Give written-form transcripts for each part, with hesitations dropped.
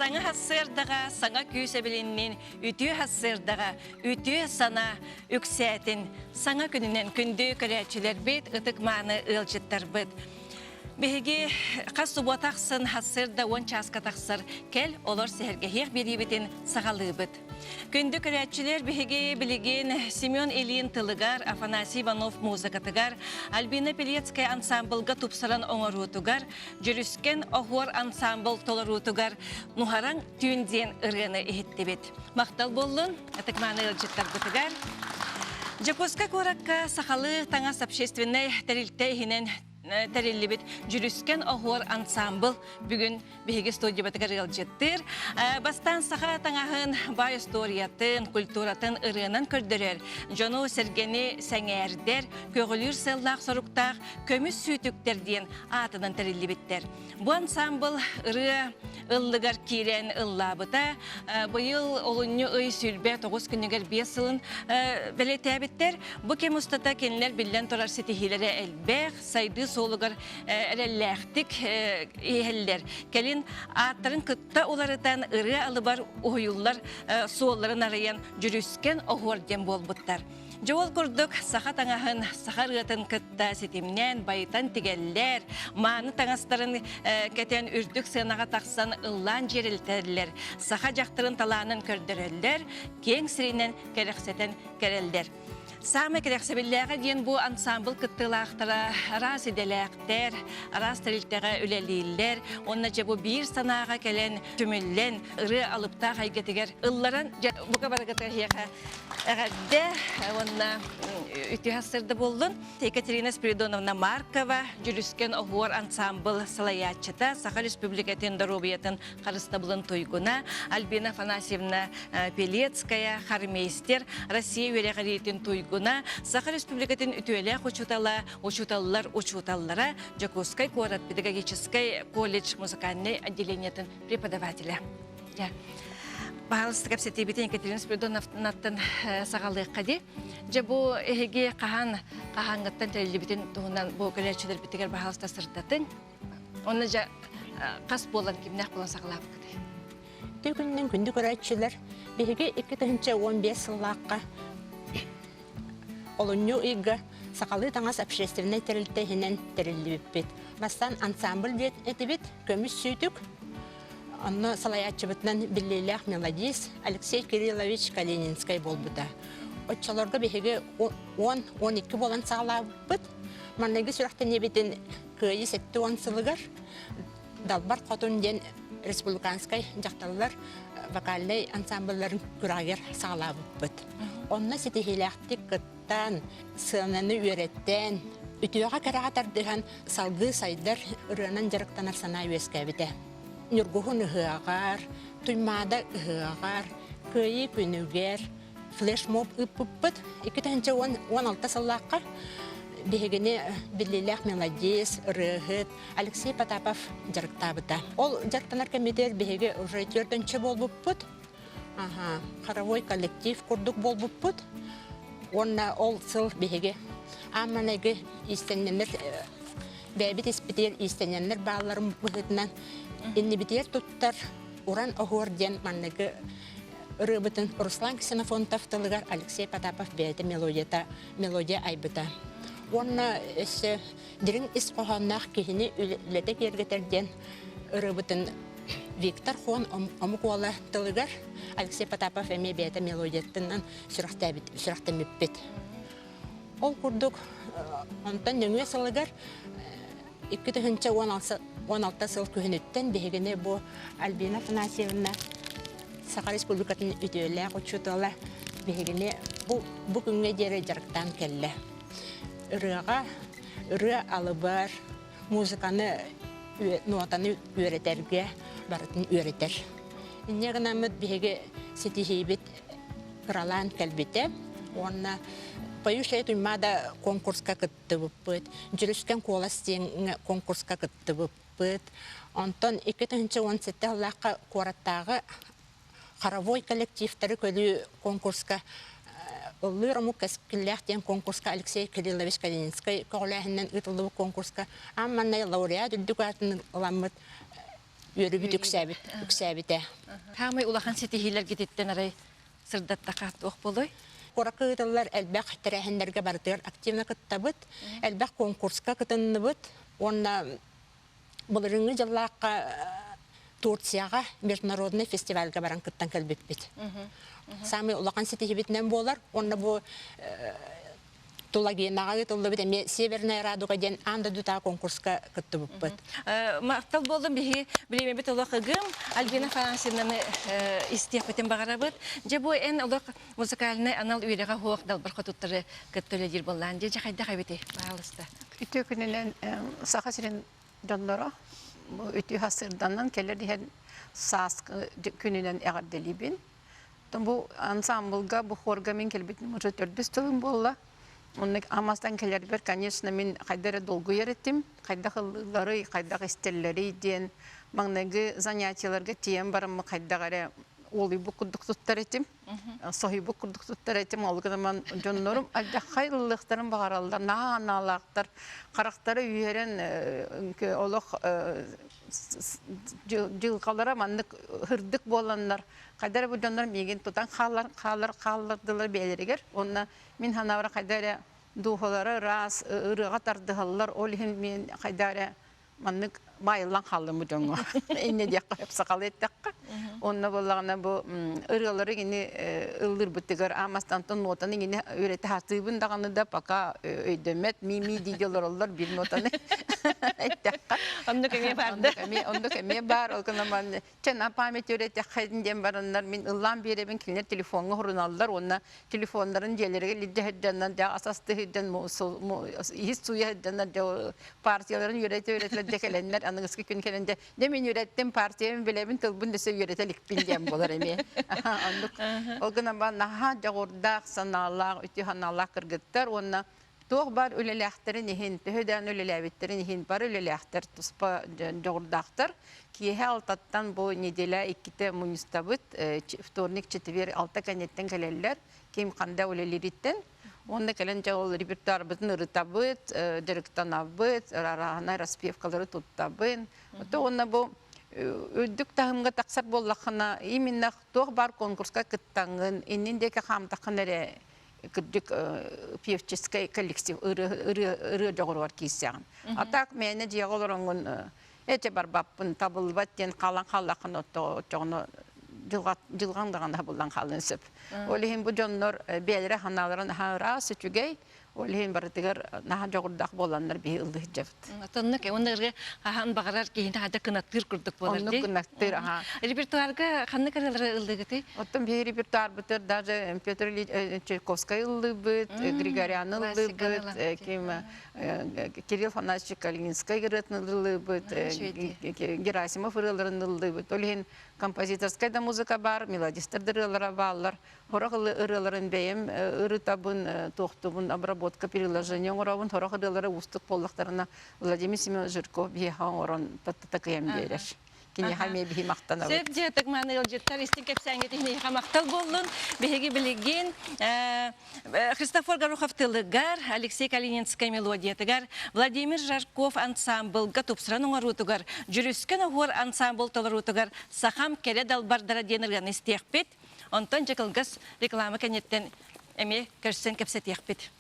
Саҥа сарсыардаҕа саҥа күүс эбилиннин, үтүө сарсыардаҕа үтүө санаа үксээтин. Саҥа күнүнэн күндү көрөөччүлэрбит, ытык-мааны ыалдьыттарбыт. Биһиги хас субуота ахсын сарсыарда 10 чааска тахсар кэл олор сэһэргэһиэх биэриибитин саҕалыыбыт. Күндү көрөөччүлэр, биһиги билигин Семен Ильин тылыгар, Афанасий Иванов музыкатыгар, Альбина Пелецкая ансамблга тупсаран оҥоруутугар, Дьүрүскэн оһуор ансамбл толоруутугар Нуһараҥ түүн диэн ырыаны иһиттибит. Махтал буоллун, ытык-мааны ыалдьыттарбытыгар. Дьокуускай куоракка сахалыы таҥас общественнай тэрилтэ иһинэн тэриллибит Дьүрүскэн оһуор ансамбл бүгүн биһиги студиябытыгар ыалдьыттыыр. Бастаан саха таҥаһын баай историятын, культуратын ырыанан көрдөрөр, дьону-сэргэни сэҥээрдэр, көҕүлүүр сыаллаах-соруктаах Көмүс сүүтүктэр диэн аатынан тэриллибиттэр. Бу ансамбл ырыа ыллыгар киирэн ыллаабыта. Быйыл олунньу ый 29 күнүгэр 5 сылын бэлиэтээбиттэр. Бу кэм устата кинилэр биллэн турар ситиһиилэрэ элбэх, сайдыы суолугар эрэллээхтик иһэллэр. Кэлин ааттарын кытта уларытан ырыа алыбар уһуйуллар суолларын арыйан Дьүрүскэн оһуор диэн буолбуттар. Дьэ ол курдук саха таҥаһын саха ырыатын кытта ситимнээн байытан тигэллэр, мааны таҥастарын кэтэн үрдүк сыанаҕа тахсан ыллаан дьиэрэлтэллэр, саха дьахтарын талаанын көрдөрөллөр, киэҥ сиринэн кэрэхсэтэн кэрэллэр. Саамай кэрэхсэбиллээҕэ диэн бу ансамбл кыттыылаахтара араас идэлээхтэр, араас тэрилтэҕэ үлэлииллэр уонна дьэ бу биир санааҕа кэлэн түмүллэн ырыа алыптаах эйгэтигэр ылларан дьэ бука барыгыта эһиэхэ эҕэрдэ уонна үтүө сарсыарда буоллун. Екатерина Спиридоновна Маркова, Дьүрүскэн оһуор ансамбл салайааччыта, Саха Республикатын доруобуйатын харыстабылын туйгуна, Альбина Афанасьевна Пелецкая, хормейстер, Россия үөрэҕириитин туйгуна, Саха Республикатын үтүөлээх учуутала, учууталлар учууталлара, Дьокуускай куорат педагогическай колледж музыкальнай отделениетын преподавателэ. Баһаалыста кэпсэтиибитин Екатерина Спиридоновнаттан саҕалыахха дии. Дьэ бу эһиги хаһан хаһааҥҥыттан тэриллибитин туһунан бу кэлээччилэрбитигэр баһаалыста сырдатыҥ. Онно дьэ хас буолан кимнээх буолан саҕалаабыккытый? Үтүө күнүнэн күндү көрөөччүлэр, биһиги 2015 сыллаахха олунньу ыйга сахалыы таҥас общественнай тэрилтэ иһинэн тэриллибиппит. Бастаан ансамбль диэн этибит, көмүс сүүтүк. Онно салайааччыбытынан биллиилээх мелодист Алексей Кириллович Калининскай буолбута. Оччолорго биһиги 10-12 буолан саҕалаабыппыт. Маҥнайгы сүрэхтэниибитин Кыайыы 70 сылыгар Далбар Хотун диэн республиканскай дьахталлар вокальнай ансамблларын күрэҕигэр саҕалаабыппыт. Онно ситиһиилээхтик кыттан, сыананы үөрэттэн, үтүөҕэ-кэрэҕэ тардыһан салгыы сайдар ырыанан дьарыктанар санаа үөскээбитэ. Ньургуһун ыһыаҕар, Туймаада ыһыаҕар, Кыайыы күнүгэр флешмоб ыыппыппыт. 2016 сыллаахха биһигини биллиилээх мелодист, ырыаһыт Алексей Потапов дьарыктаабыта. Ол дьарыктанар кэмитиэр биһиги уже төрдүнчэ буолбуппут. Аха, хоровой коллектив курдук буолбуппут. Уонна ол сыл биһиги аан маҥнайгы иистэнньэннэр бэйэбит испитигэр иистэнньэннэр баалларын быһыытынан иннибитигэр туттар Уран оһуор диэн манныгы ырыабытын Руслан Ксенофонтов тылыгар Алексей Потапов бэйэтэ мелодията мелодия айбыта. Уонна өссө дириҥ ис хоһоонноох киһини үлэтэ киэргэтэр диэн ырыабытын Виктор Хон омук уола тылыгар Алексей Потапов эмиэ бэйэтэ мелодиятынан сүрэхтэммиппит. Ол курдук онтон нөҥүө сылыгар 2016 сыл күһүнүттэн биһигини бу Альбина Афанасьевна Саха Республикатын үтүөлээх учуутала биһигини бу, бу күҥҥэ диэри дьарыктаан кэллэ. Ырыаҕа, ырыа алыбар, музыканы, нотаны үөрэтэргэ барытын үөрэтэр. Инньэ гынаммыт биһиги ситиһиибит кыралаан кэлбитэ уонна Поющая Туймаада конкурска кыттыбыппыт, Дьүрүскэн куолас диэн конкурска кыттыбыппыт. Онтон 2017 сыллаахха куораттааҕы хоровой коллективтары көрүү конкурска Ыллыыр омук кэскиллээх диэн конкурска Алексей Кириллович Калининскай көҕүлээһининэн ыытыллыбыт конкурска аан маҥнай лауреат үрдүк аатын ыламмыт. үөрүүбүт үксээбит үксээбитэ. Хаамай улахан ситиһиилэргититтэн арай сырдаттаха туох буолуой? Куоракка ыытыллар элбэх тэрээһиннэргэ барытыгар активно кыттабыт, элбэх конкурска кытынныбыт уонна былырыыҥҥы дьыллаахха Турцияҕа международный фестивальга баран кыттан кэлбиппит. Самый улахан ситиһибитинэн буолар. Уонна бу Тулагинаҕа ыытыллыбыт эмиэ Северная радуга диэн аан дойдутааҕы конкурска кыттыбыппыт. Махтал буоллун биһи бириэмэбит олох ыгым. Альбина Афанасьевнаны истиэхпитин баҕарабыт. Дьэ бу эн олох музыкальнай анал үөрэҕэ суох далбар хотуттары кытта үлэлиир буоллаан. Дьэ дьэ хайдах эбитий? Баалыста. Үтүө күнүнэн Саха сирин дьонноро бу үтүө сырданан кэлэр иһэн сааскы күнүнэн эҕэрдэлиибин. Бу ансамблга, бу хорга мин кэлбитим уже төрдүс тылым буолла. Онно Амастан кэлэрбэр, конечно, мин хайда эрэ долгуйар этим. Хайдах ыллыылларый, хайдах истэллэрий диэн маҥнайгы занятиеларга тиийэн бараммын хайдах эрэ уолуйбут курдук туттар этим. Соһуйбут курдук туттар этим. Ол гынан дьоннорум алдьархай ыллыахтарын баҕараллар, наһаа анаалаахтар. Харахтара үөрэн олох дьылҕалара маннык һырдык буоланнар хайда эрэ бу дьоннор миигин тутан хааллар хааллар хааллардылар бэйэлэригэр уонна мин санаабар хайда эрэ дууһалара ыраас ырыаҕа тардыһаллар ол иһин мин хайда эрэ маннык баайыллан хааллым бу дьоҥҥо инньэ диэххэ сөп сахалыы эттэххэ онно буоллаҕына бу ырыалары ини ыллыырбытыгар аамастантан нотаны иҥини үөрэтэ сатыыбын даҕаны да пока өйдөммөт ми-ми дии олороллор биир нотаны эттэххэ оннук эмиэ баар да оннук эмиэ баар ол гынан Чэ, на память үөрэтэххин диэн бараннар мин ыллаан биэрэбин кинилэр телефоҥҥа суруналлар уонна телефоннарын дьиэлэригэр илдьэ сылдьаннар дьэ ас астыы сылдьан иһит сууйа сылдьаннар дьэ партияларын үөрэтэ үөрэтэлэр дьэ кэлэннэр аныгыскы күн кэлэн дьэ дьэ мин үөрэттим партиябын билэбин тылбын өссө үөрэтэ иликпин диэн буолар эмиэ оннук ол гынан баран наһаа дьоҕурдаах санаалаах үтүө санаалаах кыргыттар уонна туох баар үлэлээхтэрин иһин, төһө даҕаны үлэлээбиттэрин иһин бары үлэлээхтэр, туспа дьоҕурдаахтар. Киэһэ алтаттан бу неделя иккитэ мунньустабыт, вторник, четверг алта кэнниттэн кэлэллэр, ким ханда үлэлиириттэн. Уонна кэлэн дьэ ол репертуарбытын ырытабыт, дьарыктанабыт, араһынай распевкалары туттабын. Ото уонна бу үрдүк таһымга тахсар буоллаххына, именно туох баар конкурска кыттаҥҥын, иннин диэки хаамтаххына эрэ кырдьык певческэй коллектив ырыа дьоҕуругар киирсэҕин. А так мээнэ дьиэҕэ олороҥҥун эчэ барбаппын табыллыбат диэн хаалан хааллаххына оччоҕуна дьылҕаҥ даҕаны хабыллан хаалыан сөп. Ол иһин бу дьоннор бэйэлэрэ санааларын аһаа ыраас үчүгэй, ол иһин барытыгар наһаа дьоҕурдаах буоланнар биһи ыллыһдьабыт. Оннук уонна ырыа хаһан баҕарар киһини хада кынаттыыр курдук буолар Оннук кынаттыыр, аха. Репертуарга ханнык ырыалары ыллыгытый? Оттон биһи репертуарбытыгар даже Петр Ильич Чайковскай ыллыыбыт, Григорян ыллыыбыт, ким Кирилл Афанасьевич Калининскай ырыатын ыллыыбыт, Герасимов ырыаларын ыллыыбыт. Ол иһин композиторскай да музыка бар, мелодистар да ырыалара бааллар. Сорох ырыаларын бэйэм ырытабын, туохтубун, обработка приложение оҥоробун. Сорох ырыалара уустук буоллахтарына Владимир Семенович Жирков биһиэхэ оҥорон такыйан биэрэр. Киниэхэ эмиэ биһи махтанабыт. Сөп дьэ, ытык-мааны ыалдьыттар истиҥ кэпсээҥҥит иһин махтал буоллун. Биһиги билигин Христофор Горохов тылыгар, Алексей Калининскай мелодиятыгар, Владимир Жарков ансамблга тупсаран оҥоруутугар, Дьүрүскэн оһуор ансамбл толоруутугар «Сахам кэрэ далбардара» диэн ырыаны истиэхпит. Онтон дьэ кылгас реклама кэнниттэн эмиэ көрсөн кэпсэтиэхпит.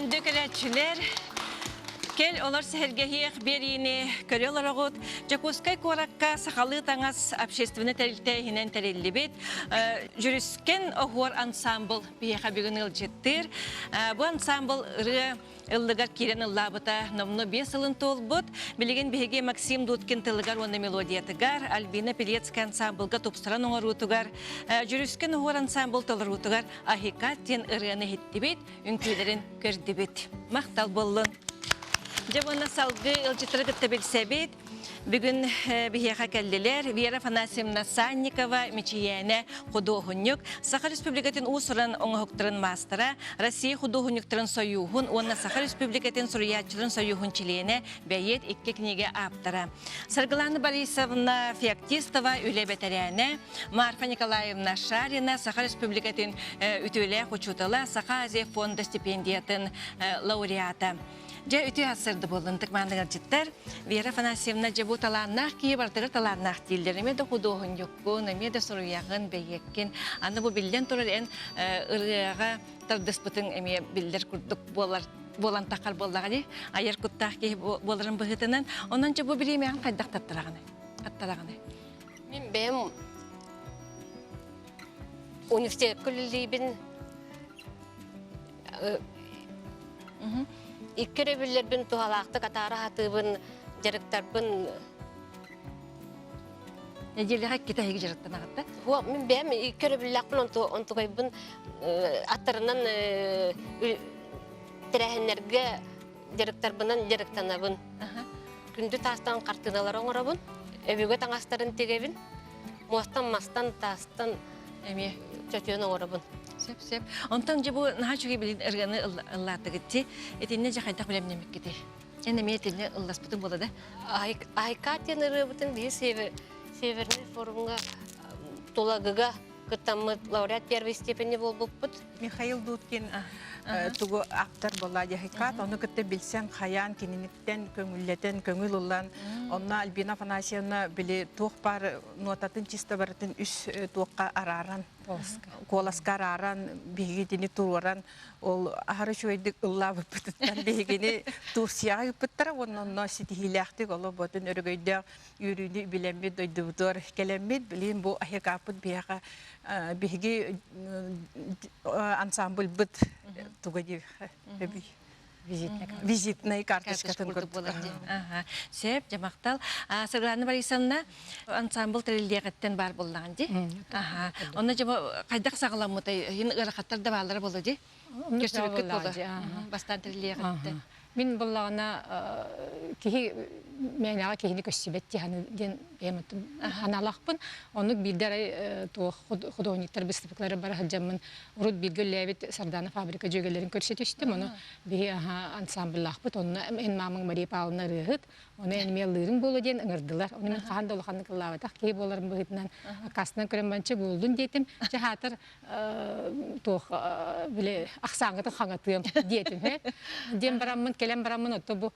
Күндү көрөөччүлэр, кэл олор сэһэргэһиэх биэриини көрө олороҕут. Дьокуускай куоракка сахалыы таҥас общественнай тэрилтэ иһинэн тэриллибит Дьүрүскэн оһуор ансамбл биһиэхэ бүгүн ыалдьыттыыр. Бу ансамбл ырыа ыллыгар киирэн ыллаабыта номнуо биэс сылын туолбут. Билигин биһиги Максим Дудкин тылыгар уонна мелодиятыгар, Альбина Пелецкая ансамблга тупсаран оҥоруутугар, Дьүрүскэн оһуор ансамбл толоруутугар Аһикат диэн ырыаны иһиттибит, үҥкүүлэрин көрдүбүт. Махтал буоллун! Дьэ уонна салгыы ыалдьыттары кытта билсэбит. Бүгүн биһиэхэ кэллилэр Вера Афанасьевна Санникова, Мичийээнэ худуоһунньук, Саха Республикатын уус-уран оҥоһуктарын маастара, Россия худуоһунньуктарын сойууһун уонна Саха Республикатын суруйааччыларын сойууһун чилиэнэ, бэйиэт икки кинигэ ааптара. Саргылана Борисовна Феоктистова үлэ бэтэрээнэ, Марфа Николаевна Шарина Саха Республикатын үтүөлээх учуутала, Саха-Азия фонда стипендиятын лауреата. Дьэ, үтүө сырды буоллун тыкманыгырдьыттар. Вера Афанасьевна, дьэ бу талааннаах киһи барытыгар талааннаах дииллэр. Эмиэ да худуоһунньуккун, эмиэ да суруйаҕын, бэйиэккин. Аны бу биллэн турар эн ырыаҕа тардыспытыҥ эмиэ биллэр курдук буолар буолан таххар буоллаҕа дии. Айар куттаах киһи буоларын быһыытынан. Онон дьэ бу бириэмэҕин хайдах таттараҕыный? Аттараҕыный? Мин бэйэм университекка үлэлиибин. Икки өрөбүллэрбин туһалаахтык атаара сатыыбын, дьарыктарбын. Нэдиэлэҕэ иккитэ эһиги дьарыктанаҕыт да? Хуо, мин бэйэм икки өрөбүллээхпин онтукайбын аттарынан тэрээһиннэргэ дьарыктарбынан дьарыктанабын. Күндү таастан хартыыналары оҥоробун, өбүгэ таҥастарын тигэбин, муостан, мастан, таастан эмиэ чөчүөн оҥоробун. Сөп, сөп. Онтон дьэ бу наһаа үчүгэй билин ырыаны ыллаатыгыт дии. Итиннэ дьэ хайдах билэмнэмиккитий? Эн эмиэ итиннэ ылласпытыҥ буола да? Айка диэн ырыабытын биһи Северный форумҥа Тулагыга кыттаммыт лауреат первой степени буолбуппут. Михаил Дудкин тугу автор буолла дьаһыкаат, ону кытта билсэн хайаан кининиттэн көҥүллэтэн көҥүл ылан, онно Альбина Афанасьевна били туох баар нуотатын чисто барытын үс туохха арааран, куоласка арааран, биһигитини туруоран, ол аһары үчүгэйдик ыллаабыппытыттан биһигини Турцияҕа ыыппыттара уонна онно ситиһиилээхтик оло ботун өрөгөйдөөх үөрүүнү билэммит дойдубутугар кэлэммит билигин бу аһыкааппыт биһиэхэ биһиги ансамбльбыт туга диир визитная карточкатын курдук Сөп, дьэ махтал. Саргылана Борисовна, ансамбл тэриллиэҕиттэн баар буоллаҕын дии. Онно дьэ хайдах саҕаламмытай? Иһин ыарахаттар да бааллара буолла дии. Көрсүбүккүт буолла. Бастаан тэриллиэҕиттэн. Мин буллаҕына киһи мээнэҕэ киһини көссүбэт диэн бэйэм аналахпын. Оннук биирдэ арай туох художниктар быыстапкалары бара сылдьаммын урут бииргэ үлэлээбит Сардана фабрика дьүөгэлэрин көрсө түстүм. Ону биһи ансамбллаахпыт. Онно эн маамаҥ Мария Павловна ырыаһыт. Ону эн эмиэ ыллыырыҥ буолуо диэн ыҥырдылар. Ону мин хаһан да улаханнык ыллаабатах киһи буоларым быһыытынан аккаастанан көрөн баран буоллун диэтим. Чэ хаатар туох били ахсааҥҥытын хаҥатыам диэтим диэн бараммын кэлэн бараммын отто бу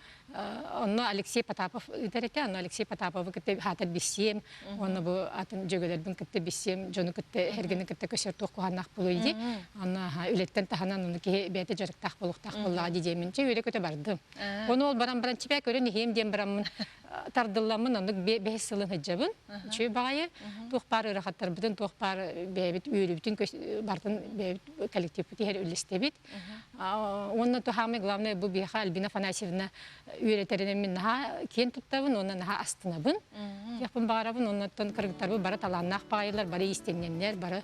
онно Алексей Потапов ыытар этэ онно Алексей Потаповы кытта хаатар биссиэм уонна бу атын дьөгөлөрбүн кытта биссиэм дьону кытта эргини кытта көсөр туох куһааннаах буолуой дии онно үлэттэн таһынан ону киһи бэйэтэ дьарыктаах буолуохтаах буоллаҕа дии диэмин чэ үөрэ-көтө бардым ону ол баран баран чипээ көрөн иһиэм диэн бараммын тардылламмын оннук бэһис сылын сылдьабын. Үчүгэй баҕайы. Туох баар ыарахаттарбытын, туох баар бэйэбит үөрүүбүтүн барытын бэйэбит коллективпыт иһэр үллэстэбит. Уонна то самое главное бу биһиэхэ Альбина Афанасьевна үөрэтэринэн мин наһаа киэн туттабын уонна наһаа астынабын. Диэхпин баҕарабын. Оннуттан кыргыттарбыт бары талааннаах баҕайылар, бары иистэнньэннэр, бары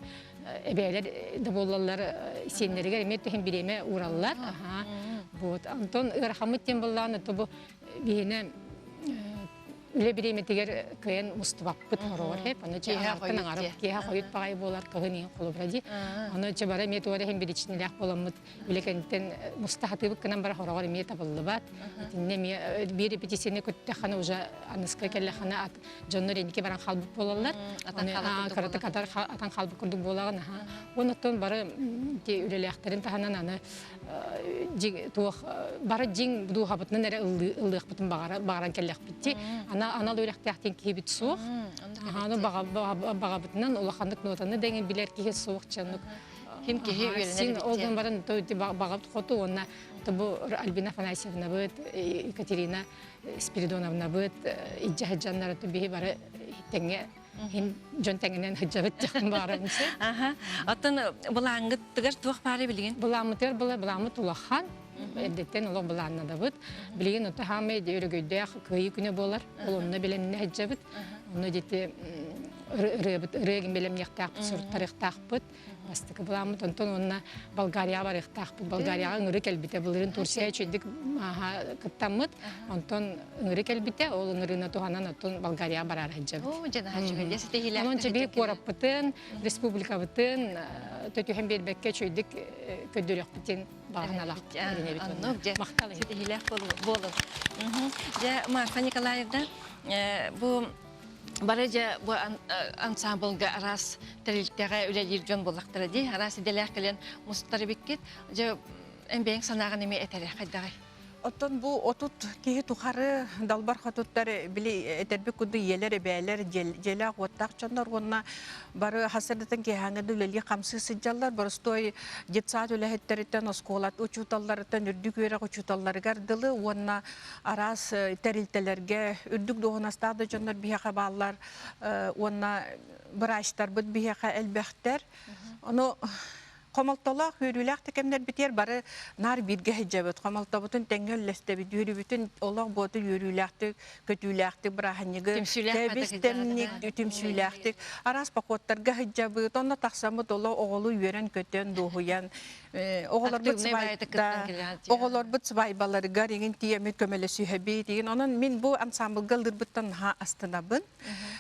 эбээлэр да буоллаллар сиэннэригэр эмиэ түһэн бириэмэ уураллар. Вот. Онтон ыарахаммыт диэн буоллаҕына, то бу биһиэнэ үлэ бириэмэтигэр кыайан мустубаппыт хороҕор хэп ону чэ аҥартан аҥарып киэһэ хойут баҕайы буолар кыһын иһин холобура дии ону чэ бара эмиэ туора иһин биричинэлээх буоламмыт үлэ кэнниттэн муста хатыыбыт гынан бара хороҕор эмиэ табыллыбат итиннэ эмиэ биир репетицияны көттөххүнэ уже аныска кэллэххинэ дьоннор инники баран хаалбыт буолаллар кыратык атан хаалбыт курдук буолаҕын аха оннуттан бары үлэлээхтэрин таһынан аны туох бары дьиҥ дууһабытынан эрэ ыллыахпытын баҕаран кэллэхпит дии. Анал үөрэхтээх диэн киһибит суох. Аны баҕабытынан улаханнык нотаны дэҥин билэр киһи суох чаннык. Ким киһи үөрэнэр Син ол гынан баран баҕабыт хоту уонна Оттон бу Альбина Афанасьевнабыт, Екатерина Спиридоновнабыт илдьэ сылдьаннар биһи бары тэҥҥэ дьон тэҥинэн сылдьабыт диэхпин баҕарабын сөп. Аха. Оттон былааҥҥытыгар туох баары билигин? Былааммытыгар была былааммыт улахан. Эрдэттэн олох былааннадабыт. Билигин ото хаамай өрөгөйдөөх кыайыы күнэ буолар. Ол онно бэлэмнэ сылдьабыт. Онно дити ырыабыт ырыа бэлэмниэхтаахпыт, суруттарыахтаахпыт. Бастакы былааммыт онтон уонна Болгарияҕа барыахтаахпыт. Болгарияҕа ыҥырыы кэлбитэ. Былырыын Турция үчүгдүк кыттаммыт. Онтон ыҥырыы кэлбитэ. Ол ыҥырыыны туһанан оттон Болгарияҕа бараары сылдьабыт. Онон чэби куораппытын, республикабытын төтүһэн биэрбэккэ үчүгдүк көрдөрүөхпүтүн баҕаналаах эрэнэбит. Махтал Ситиһиилээх буолун. Дьэ, Марфа Николаевна, бу бары дьэ бу ансамблга араас тэрилтэҕэ үлэлиир дьон буоллахтара дии араас идэлээх кэлэн мустар эбиккит дьэ эн бэйэҥ санааҕын эмиэ этэрэ хайдаҕый Оттон бу 30 киһи тухары далбар хотуттар били этэрбит курдук ийэлэр, эбээлэр, дьиэлээх уоттаах дьоннор уонна бары хасырдытын киэһээҥҥэ да үлэлии хамсыы сылдьаллар. Боростуой детсад үлэһиттэриттэн, оскуола учууталларыттан, үрдүк үөрэх учууталларыгар дылы уонна араас тэрилтэлэргэ үрдүк дуоһунастаах да дьоннор биһиэхэ бааллар уонна быраачтарбыт биһиэхэ элбэхтэр. Ону хомолтолоох, үөрүүлээх да кэмнэрбитигэр бары наар бииргэ сылдьабыт. Хомолтобутун тэҥҥэ үллэстэбит, үөрүүбүтүн олох буоту үөрүүлээхтик, көтүүлээхтик бырааһынньыгы тэбис тэмник түмсүүлээхтик араас походтарга сылдьабыт. Онно тахсаммыт олох оҕолуу үөрэн-көтөн, дуоһуйан оҕолорбут оҕолорбут сыбаайбаларыгар иҥин тиийэммит көмөлөсүһэбит игин онон мин бу ансамблга ыллырбыттан наһаа астынабын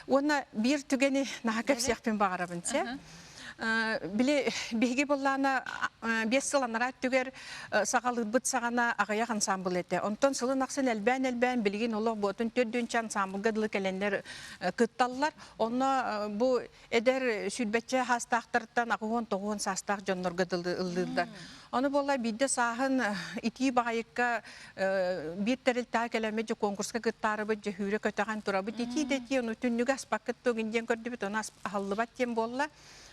уонна биир түгэни наһаа кэпсиэхпин баҕарабын сэ били биһиги буоллаана биэс сыл анараа өттүгэр саҕалыырбыт саҕана аҕыйах ансамбл этэ онтон сылын ахсын элбээн элбээн билигин олох буотун төрдүнчэ ансамблга дылы кэлэннэр кытталлар онно бу эдэр сүүрбэччэ саастаахтартан аҕыһуон тоҕуон саастаах дьоннорго дылы ыллыыллар. Ону буолла биирдэ сааһын итии баҕайыкка биир тэрилтэҕэ кэлэммит дьэ конкурска кыттаарыбыт дьэ хүүрэ көтөҕөн турабыт итии да итии ону түннүгү аспаккыт тугун диэн көрдүбүт ону аһыллыбат диэн буолла.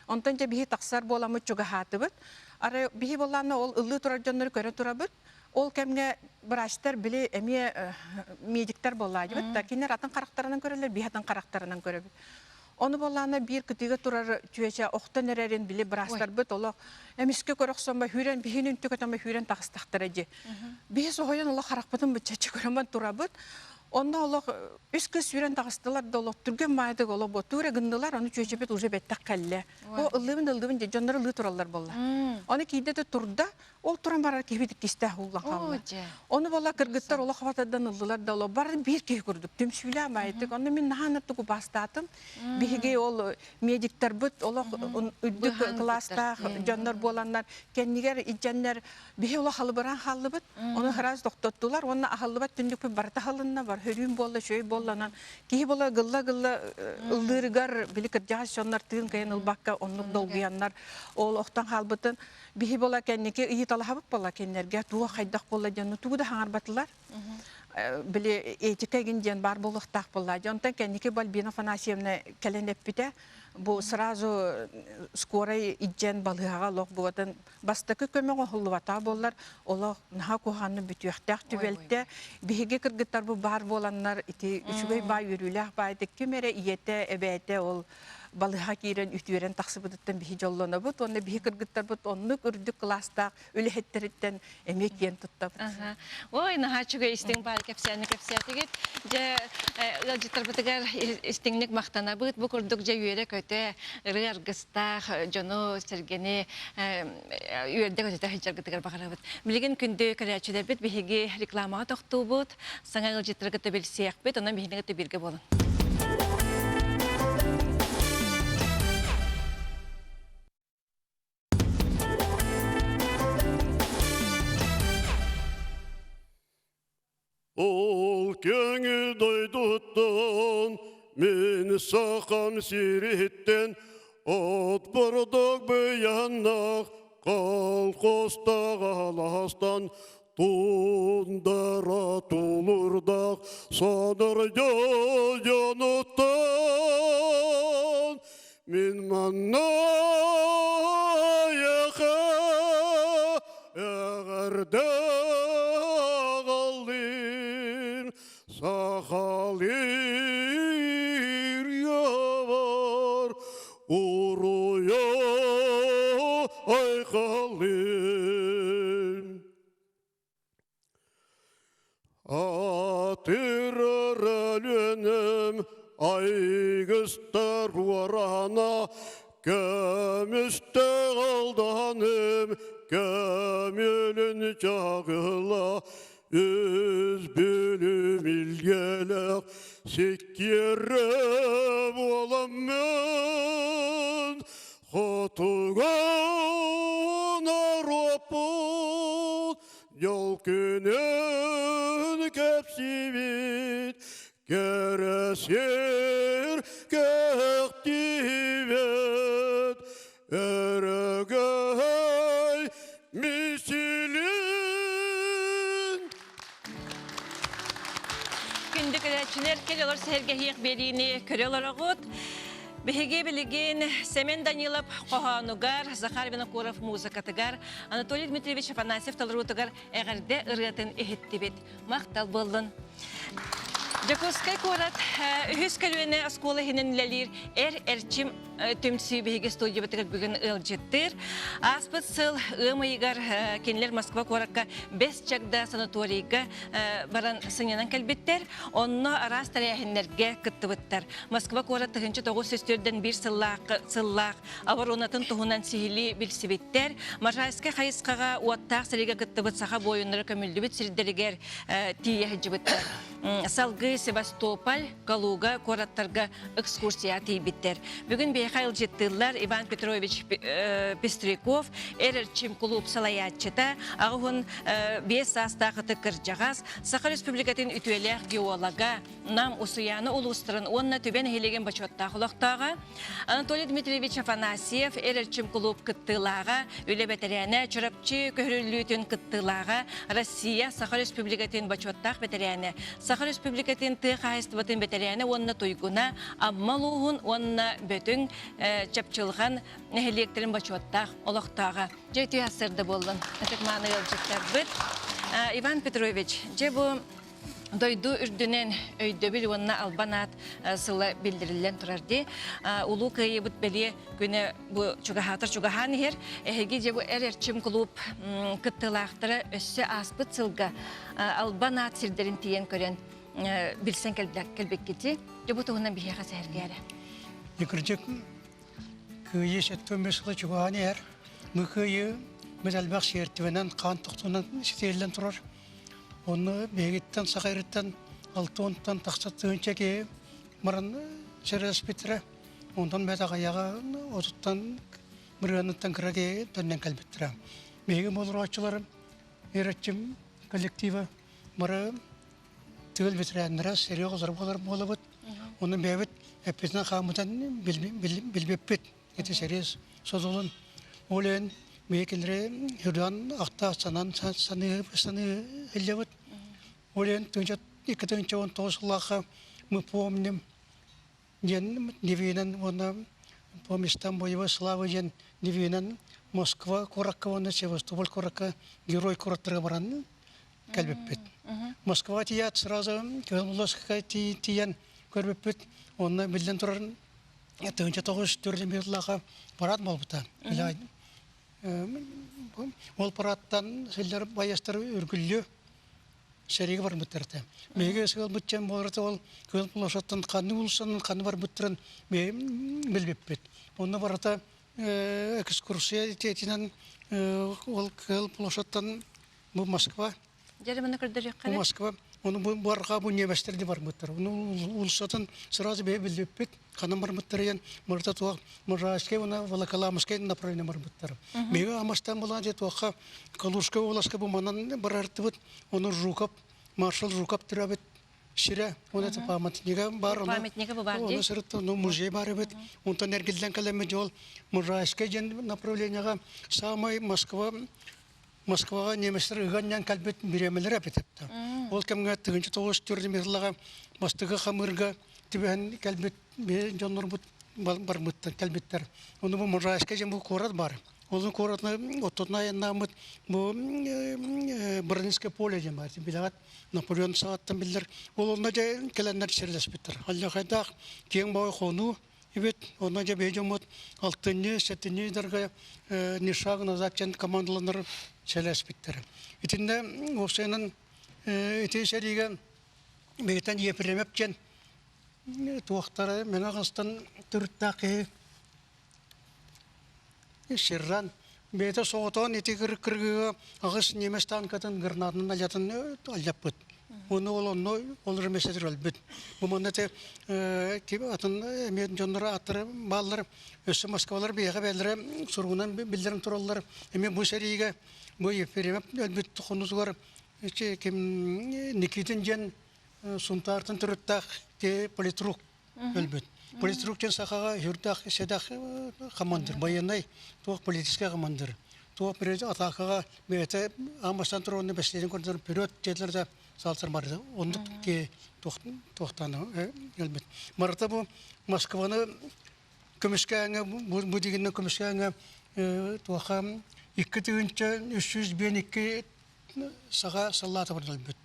Онтон дьэ биһи тахсар буоламмыт чугаһаатыбыт. Арай биһи буоллаана ол ыллыы турар дьоннору көрө турабыт. Ол кэмҥэ врачтар били эмиэ медиктэр буоллаадьыбыт да кинилэр атын харахтарынан көрөллөр, биһи атын харахтарынан көрөбүт. Ону буоллаана биир кытыыга турар чүөчэ охтон эрэрин били быраастарбыт олох эмискэ көрө охсоммо хүүрэн биһини үнтү көтөмө хүүрэн таҕыстахтара дии. Биһи соһуйан олох харахпытын быччаччы көрөмөн турабыт. Онно олох үс кыз сүүрэн таҕыстылар да олох түргэн маайдык олох ботуура гыннылар, ону чүөчэбит уже бэттэх кэллэ. О ыллыыбын ыллыыбын дии дьоннор ылыы тураллар буолла. Ону киирдэ да турда, Ол туран барар киһибит иккистээх ууллан хаалла. Ону буолла кыргыттар олох хабатардан ыллылар да олох бары биир киһи курдук түмсүүлээх баайытык. Онно мин наһаа ыныртык убаастаатым. Биһиги ол медиктарбыт олох үрдүк кылаастаах дьоннор буоланнар кэннигэр илдьэннэр биһи олох халыбыраан хааллыбыт. Ону сразу тохтоттулар уонна аһыллыбат түннүкпүт барыта аһылынна, бар хөрүүм буолла, үчүгэй буолла. Онон киһи буола гылла-гылла ыллыырыгар били кырдьаҕас дьоннор тыын кыайан ылбакка оннук долгуйаннар ол охтон хаалбытын Биһи буола кэнники ыйыталаһабыт буола кинилэргэ туох хайдах буолла диэн тугу да хаҥарбатылар. Били этика игин диэн баар буолуохтаах буолла. Онтон кэнники Альбина Афанасьевна кэлэн эппитэ бу сразу скорай иддьэн балыыһаҕа олох буотун бастакы көмө оҥоһуллубатаҕа буоллар олох наһаа куһаҕанны бүтүөхтээх түбэлтэ биһиги кыргыттар бу баар буоланнар ити үчүгэй баай үөрүүлээх баайдык ким эрэ ийэтэ эбээтэ ол балыыһа киирэн үтүөрэн тахсыбытыттан биһи дьоллонобут уонна биһи кыргыттарбыт оннук үрдүк кылаастаах үлэһиттэриттэн эмиэ киэн туттабыт. Ой, наһаа үчүгэй истиҥ баай кэпсээни кэпсээтигит. Дьэ, ыалдьыттарбытыгар истиҥник махтанабыт. Бу курдук дьэ үөрэ-көтө, ырыа аргыстаах дьону, сэргэни үөрдэ-көтүтэ сылдьаргытыгар баҕарабыт. Билигин күндү көрөөччүлэрбит биһиги рекламаҕа тохтуубут. Саҥа ыалдьыттары кытта билсиэхпит, онон биһигини кытта бииргэ буолуҥ. Ол кеҥи дойдуттан мин сахам сириттэн от бурдук быйаннах колхозтаах аластан Тундара тулурдах сонор дьонуттан мин манна эҕэрдэ. Көмүстээх алданым көмүлүн чаҕыла Үс бүлүм илгэлэх сиккиэрэ буоламмын Хотугу норуоппут дьол күнүн кэпсиибит Кэрэ сир кэхтибэт өрөгөй мисилин. Күндү көрөөччүлэр, кэл олор сэһэргэһиэх биэриини көрө олороҕут. Биһиги билигин Сэмэн Данилов хоһоонугар, Захар Винокуров музыкатыгар, Анатолий Дмитриевич Афанасьев толоруутугар эҕэрдэ ырыатын иһиттибит. Махтал буоллун. Дьокуускай куорат үһүс көлүөнэ оскуола иһинэн үлэлиир Эр Эрчим түмсүү биһиги студиябытыгар бүгүн ыалдьыттыыр. Ааспыт сыл ыам ыйыгар кинилэр Москва куоракка Бэс Чагда санаторийга баран сынньанан кэлбиттэр. Онно араас тэрээһиннэргэ кыттыбыттар. Москва куорат 1904 сыллаах, сыллаах оборонатын туһунан сиһилии билсибиттэр. Можайскай хайысхаҕа уоттаах сэриигэ кыттыбыт саха буойуннара көмүллүбүт сирдэригэр тиийэ сылдьыбыттар. Салгыы Севастополь, Калуга куораттарга экскурсия тиийбиттэр. Бүгүн биһиэхэ ыалдьыттыыллар Иван Петрович Пестряков, Эр Эрчим кулууп салайааччыта, 85 саастаах ытык кырдьаҕас, Саха Республикатын үтүөлээх геолога, Нам, Усуйаана улуустарын уонна Түбэ нэһилиэгин бочуоттаах олохтооҕо Анатолий Дмитриевич Афанасьев, Эр Эрчим кулууп кыттыылааҕа, үлэ бэтэрээнэ, Чурапчы көһөрүллүүтүн кыттыылааҕа, Россия, Саха Республикатын бочуоттаах бэтэрээнэ, Саха Республикатын тыа хаһаайыстыбатын бэтэрээнэ уонна туйгуна, Амма улууһун уонна Бөтүҥ, Чапчылҕан нэһилиэктэрин бочуоттаах олохтооҕо. Дьэ, үтүө сарсыарда буоллун, ытык-мааны ыалдьыттарбыт. Иван Петрович, дьэ бу Дойду үрдүнэн өйдөбүл уонна албан аат сыла биллэриллэн турар дии. Улуу Кыайыыбыт бэлиэ күнэ бу чугаһаатар чугаһаан иһэр. Эһиги дьэ бу эр эрчим кулууп кыттыылаахтара өссө ааспыт сылга албан аат сирдэрин тиийэн көрөн билсэн кэлбиккити. Дьэ бу туһунан биһиэхэ сэһэргээрэ. Кырдьык Кыайыы 75 сыла чугаһаан иһэр. Бу кыайыы бит элбэх сиэртибэнэн, хаан тохтуунан ситиһиллэн турар. Онно биһигиттэн Саха сириттэн 60-тан тахса тыһыынча киһи баран сэрэспиттэрэ. Онтон бэт аҕыйаҕа отуттан бырыаныттан кыра киһи төннөн кэлбиттэрэ. Биһиги болурааччылар Эрчим коллектива бары тыыл ветераннара сэрии оҕолоро буолар буолабыт. Онон бэйэбит эппитинэн хааммытын билбиппит. Ити сэрии содулун. Ол иһин биһи кинилэри үрдүн ахта санаан саныы саныы сылдьабыт. Ол иһин 2019 сыллаахха мы помним диэн девиһинэн уонна по местам боевой славы диэн девиһинэн Москва куоракка уонна Севастополь куоракка герой куораттарга баран кэлбиппит. Москва тиийээт сразу Кыһыл тиийэн көрбүппүт. Онно биллэн турар 1904 сыллаахха парад буолбута. Ол парадтан сыллар байыастар үргүллү сэриигэ барбыттар этэ. Биһиги сыалбыт диэн буолар ол Кыһыл площадьтан ханнык уулуссанан ханна барбыттарын билбиппит. Онно барыта экскурсия тиэтинэн ол Кыһыл площадьтан бу Москва. Дьэ маны көрдөрүөххэ Бу Москва. Оны бу барга бу немецтер де барбыттар. Оны уулуссатын сразу бэйэ билбиппит. Ханан барбыттар диэн мырта туох Можайскай уонна Волоколамскай направление барбыттар. Биһиги Амастан булаан дьэ туохха Калужскай уоласка бу манан барартыбыт. Оны Жуков, маршал Жуков төрөөбүт сирэ. Оны это памятнига бар. Памятнига бу бар дии. Оны сырытты, ну музей бар эбит. Онтон эргиллэн кэлэммит жол Можайскай диэн направлениега самай Москва Москваҕа немецтэр ыганньан кэлбит бириэмэлэрэ эпитепта. Ол кэмҥэ 1904 сыллаҕа бастакы хамыырга түбэһэн кэлбит дьоннорбут барбыттар кэлбиттэр. Ону бу Можайскай диэн бу куорат бар. Ол куоратына оттотуна айаннааммыт бу Бронинское поле диэн бар. Билэҕит Наполеон саҕаттан биллэр. Ол онно дьэ кэлэннэр сирилэспиттэр. Аллахайдаах киэҥ баҕай хонуу Эбит, онно дьэ биһи дьоммут алтынньы, сэтинньи ыйдарга ни шаг назад диэн командаланар сэлэспиттэрэ. Итиннэ уопсайынан ити сэриигэ биһиттэн Ефремов диэн туохтара Мэҥэ Хаҥаластан төрүттээх киһи. Сержант бэйэтэ соҕотоон ити кыргыыга аҕыс немец танкатын гранатынан аллатын аллаппыт. Уонна ол онно ол ремесетер өлбүт. Бу манна те атын эмиэ дьоннор ааттара бааллар. Өссө Москвалар биһиэхэ бэйэлэрэ суругунан биллэрэн тураллар. Эмиэ бу сэриигэ бу Ефремов өлбүт хонуутугар ким Никитин диэн Сунтаартан төрүттээх политрук өлбүт. Политрук диэн сахаҕа сүрдээх сэдэх командир, байыаннай туох политическай командир. Туох бир атаакаҕа бэйэтэ аан бастаан турар бэстиэтин көрдөрөн вперед диэтилэр да саалтар барда. Оннук ки туохтаан өлбүт. Марата бу Москваны көмүскээҥҥэ бу дигиннэ көмүскээҥҥэ туоха 2352 саха саллаата өлбүт.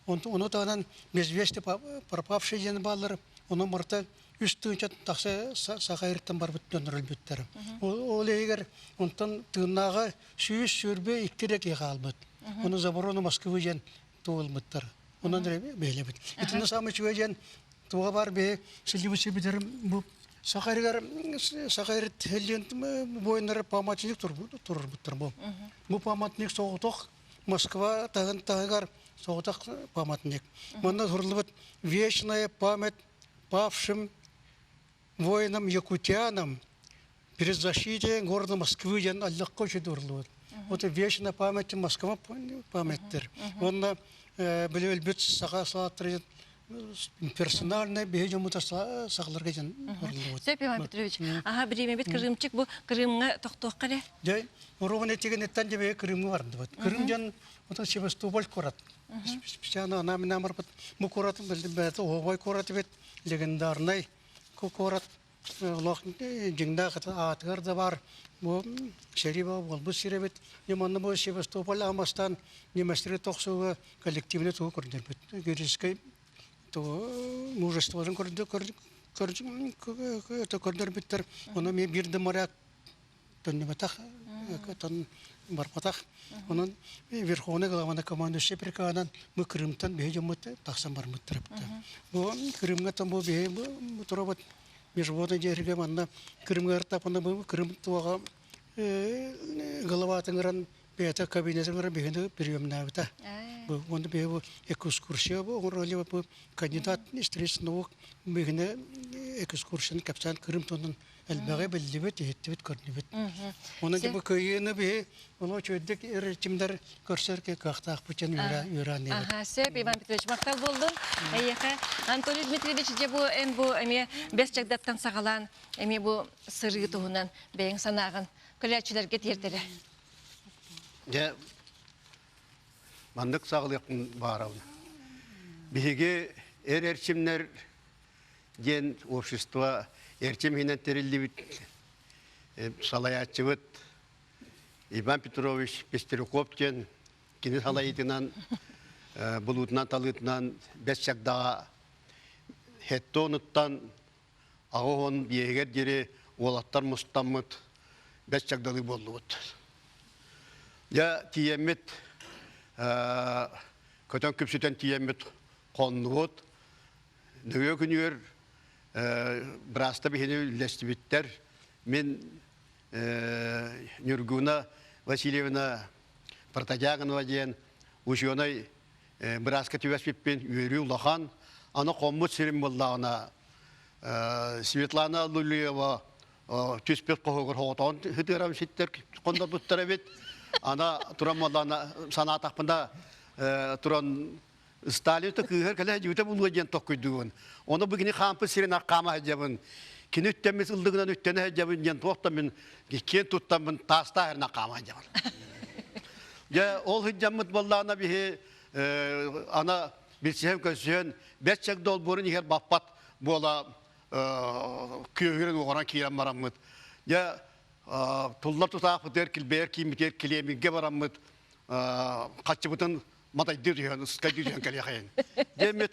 Ону таһынан без вести пропавшие диэн бааллар. Ону барыта үс тыынча тахса саха ириттэн барбыт дьоннор өлбүттэр. Ол иһигэр онтон тыыннааҕа 122 эрэ киһи хаалбыт. Ону за оборону Москвы диэн туолбуттар. Онон бэйэлэбит. Итиннэ саамай үчүгэй диэн туоҕа баар бэйэ сылдьыбыт сирбитэр бу саха иригэр саха ирит буойуннара памятник турбуттар бу. Бу памятник соҕотох Москва таһын таһыгар соҕотох памятник. Манна суруллубут «Вечная память павшим воинам якутянам при защите города Москвы» диэн аллахха үчүгэй уруллубут. Вот вечная память Москва памяттер. Уонна били өлбүт саха салааттары персональный биһи дьоммута сахаларга диэн уруллубут. Сөп Иван Петрович. Аха бириэмэбит Крымчик бу Крымҥа тохтуохха эрэ. Дьэ, уругун этигиниттэн дьэ Крымҥа бардыбыт. Крым диэн отон Севастополь куорат. Специально ана мин барбыт. Бу куорат бэйэтэ оһуобай куорат эбит, легендарный куорат. Олох дьиҥнээх аатыгар да бар. Бу сэрии буолбут сир эбит. Дьэ манна бу Севастополь аан немецтери тохсууга коллективный тугу көрдөрбүт. Юридическай мужестволарын көрдөрбүттэр. Ону эмиэ биир да моряк төннүбэтэх, барбатах. Онон Верховный главнокомандующий приказынан мы Крымтан биһи дьоммут тахсан барбыттар. Бу Крымга там бу биһи турабыт межводный дьиэргэ манна Крымга ыртапына бу Крым туоҕа головатын ыран бэйэтэ кабинетын ыран биһини приемнаабыта. Бу онно биһи бу экскурсия бу оҥоролло бу кандидат исторических наук биһини экскурсияны кэпсээн Крым туһунан элбэҕи биллибит, иһиттибит, көрдүбүт. Онон бу кыайыыны биһи ону үчүгэйдик эрчимдэр көрсөр кыахтаахпыт дьон үөрэ аныыбыт. Аха, сөп, Иван Петрович, махтал буоллун. Эйиэхэ Анатолий Дмитриевич, дьэ бу эн бу эмиэ бэс чагдаттан саҕалаан эмиэ бу сырыы туһунан бэйэҥ санааҕын көрөөччүлэргэ тиэрдэрэ. Дьэ, маннык саҕалыахпын баарабын. Биһиги эр эрчимнэр диэн общество эрчим иһинэн тэриллибит салайааччыбыт Иван Петрович Пестряков диэн кини салайыытынан булуутунан талыытынан бэс чагдаҕа хеттонуттан аҕыс биэһигэр диэри уолаттар мустаммыт бэс чагдалыы буоллубут. Дьэ тиийэммит көтөн күпсүтэн тиийэммит хоннубут Нөҥүө күнүгэр бырааста биһини үллэстибиттэр. Мин Нюргуна Васильевна Протодьяконова диэн учуонай бырааска түбэспиппин үөрүү улахан. Аны хоммут сирим буоллаҕына Светлана Лулеева түспүт хоһугар хоҕотоон хытыарам ситтэр хоннорбуттар эбит. Ана туран буоллаҕына санаатахпына туран Сталин то кыыһар кэлэ дьүтэ булуо диэн токкуйдугун. Ону бу кини хаампыт сирин хаама сылдьабын. Кини үттэммит ыллыгынан үттэнэ сылдьабын диэн туох да мин киэн туттаммын таастаах эрнэ хаама сылдьабын. Дьэ ол сылдьаммыт буоллаҕына биһи ана билсиһэн көрсүһэн бэс чэг долбуурун иһэр баппат буола күөһүрэн уоҕуран киирэн бараммыт. Дьэ туллар тутаахпытыгар килбэйэр кииммитигэр килиэмиргэ бараммыт хаччыбытын матайдыы түһэн, ыскайдыы түһэн кэлиэхэйин. Диэммит.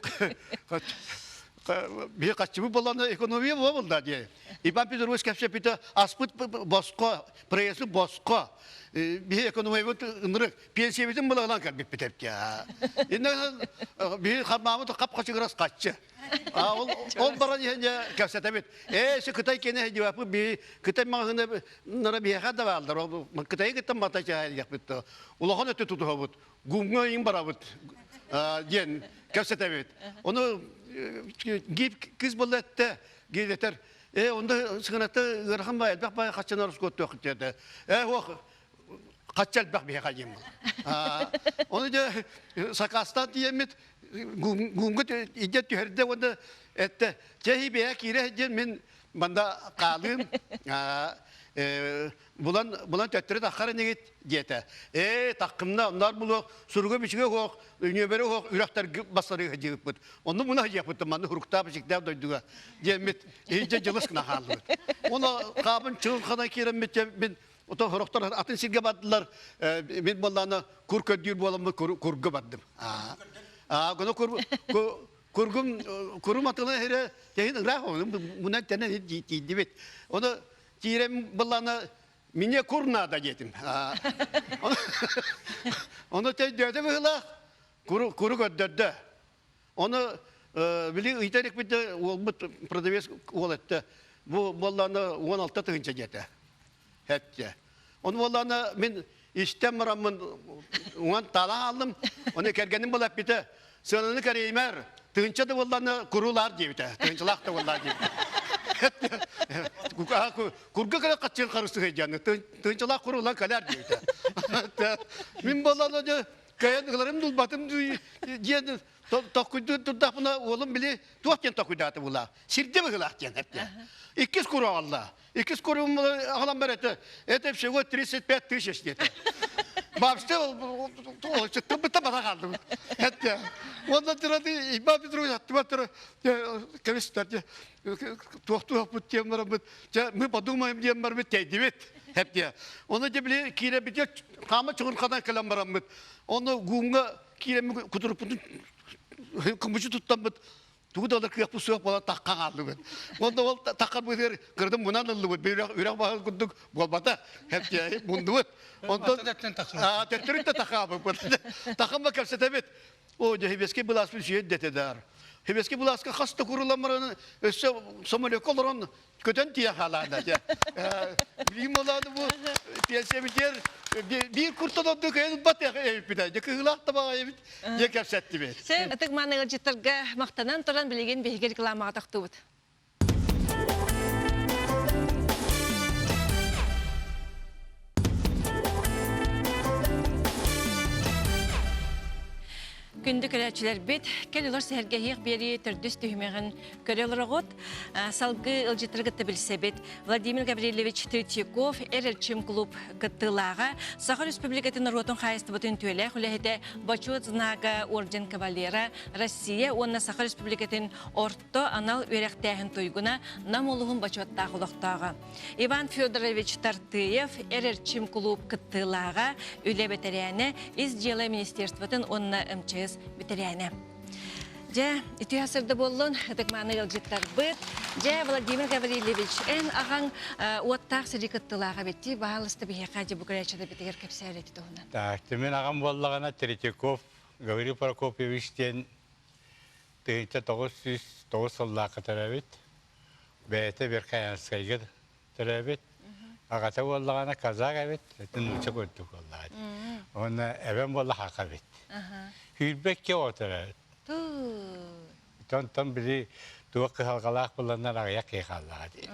Биһи хаччыбыт болланы экономия буолла дии. Иван Петрович кэпсэппитэ аспыт босхо, проезды босхо. Биһи экономиябыт ынырык, пенсиябытын былаҕынан кэлбиппит эбит. Инна биһи хармаамыт хап-хачыгырас хаччы. Ол баран иһэн кэпсэтэбит. Ээ, се Кытай киэнэ диэппит биһи Кытай маҕаһыына нара биһиэхэ да бааллар. Ол Кытайы кытта мата чаһайдахпыт. Улахан өттү тутуһабыт. Гумҥа иҥ барабыт диэн кэпсэтэбит. Ону гип кыз буолла этте, гиэтер э онда сыгынаты ыарахан бай элбэх бай хаччанар ускуоттуох диэтэ. Э ох хачча элбэх биһиэхэ диэн буолар. Ону дьэ сакаастаан тиийэммит гумҥа идэ түһэрдэ уонна этте чэ бэйэ киирэ диэн мин манда хаалыым булан булан төттөрү таххар инигит диэтэ. Ээ таххымна онноор булуох суруга бичигэ суох үнүөбэрэ суох үрэхтэргэ бассарыы дьиэппит. Онну муна дьиэппит манны хуруктаах бичиктээх дойдуга диэммит иһдьэ дьылыс гына хааллыбыт. Оны хаабын чыл хана киирэммит мин ото хорохтор атын сиргэ бардылар мин буоллаана кур көрдүүр буоламмыт курга бардым. Аа гына кур кургум курум атына хире тэһин ыраах мунан тэнэн тиийдибит. Оны Киирэн быллана мне кур надо диэтим. Ону өйдөөтө быһыылаах, куру, куру көрдөрдө. Ону били ыйта иликпит уолбут продавец уол этте. Бу буоллаана 16 тыһыынча диэтэ. Эттэ. Ону буоллаана мин истэн бараммын уҥан таалан хааллым. Ону кэргэним була эппитэ, сыананы кэриэймэр, тыһыынча да буоллаана курулаар диэбитэ. Тыһыынчалаах да буоллаа диэбитэ. Курга кэлэ хаччыын харыстыһый диэн, тыһыынчалаах курулан кэлэр диэбитэ. Мин буоллаана дьэ кайан ыларым дулбатым диэн токкуйдуу турдахпына уолум били туох диэн токкуйдаата булаа. Сирде быһыылаах диэн эптэ. Иккис куру аҕалла. Иккис курум аҕалан бар это, это всего 35 тысяч диэтэ. Бабшты тыбыта бара хаалдым. Этте. Онно турады Иван Петрович аттыба тура кэбистер туох-туохпут диэн бараммыт. Мы подумаем диэн барбыт тейдибит. Хеп Оны де били кииребит хаама чугуркадан кэлэн бараммыт. Оны гумга киирэммит кутуруппутун кымычы туттаммыт тугу да кыахпыт суох буолан тахха хааллыбыт. Онно ол тахха быһыгар кырдым мунан ыллыбыт. Үрэх үрэх баһын курдук буолбата. Хепте мундубут. Онтон төттөрүт да тахаабыппыт. Тахамма кэпсэтэбит. О, дьэ, Хебески былааспын сүйэн дэтэ даар. Хебески былааска хас да курулан өссө самолекка олорон көтөн тиийэ хаалаана дьэ. Билигин буолааны бу пенсиябитигэр биир куртан ордук кыайан ылбат эбиппит. Дьэ кыһыылаах да баҕайы эбит дьэ кэпсэттибит. Сөп, ытык мааны ыалдьыттарга махтанан туран билигин биһиги рекламаҕа тохтуубут. Күндү көрөөччүлэрбит, кэл олор сэһэргэһиэх биэрии төрдүс түһүмэҕин көрө олороҕут. Салгыы ыалдьыттары кытта билсэбит. Владимир Гаврильевич Третьяков, Эр Эрчим клуб кыттыылааҕа, Саха Республикатын норуотун хаһаайыстыбатын үтүөлээх үлэһитэ, Бочуот знага орден кавалера, Россия уонна Саха Республикатын орто анал үөрэхтээһин туйгуна, Нам улуһун бочуоттаах олохтооҕо. Иван Федорович Тартыев, Эр Эрчим клуб кыттыылааҕа, үлэ бэтэрээнэ, Ис дьыала министерствотын уонна МЧС бэтэрээнэ. Дьэ, үтүө сырда буоллун, ытык-мааны ыалдьыттарбыт. Дьэ, Владимир Гаврильевич, эн аҕаҥ уоттаах сэрии кыттыылаах эбит баһаалыста биһиэхэ дьэ бу көрөөччүлэрбитигэр кэпсээр эти туһунан. Так, мин аҕам буоллаҕына Третьяков Гаврил Прокопьевич диэн 1909 сыллаахха төрөөбүт. Бэйэтэ Верхоянскайга төрөөбүт. Аҕата буоллаҕына казак эбит, ити нуучча курдук буоллаҕа дии. Уонна эбэм буолла хака эбит. Сүүрбэккэ оҕо төрөөбүт. Онтон били туох кыһалҕалаах буоланнар аҕыйах киһи хааллаҕа дии.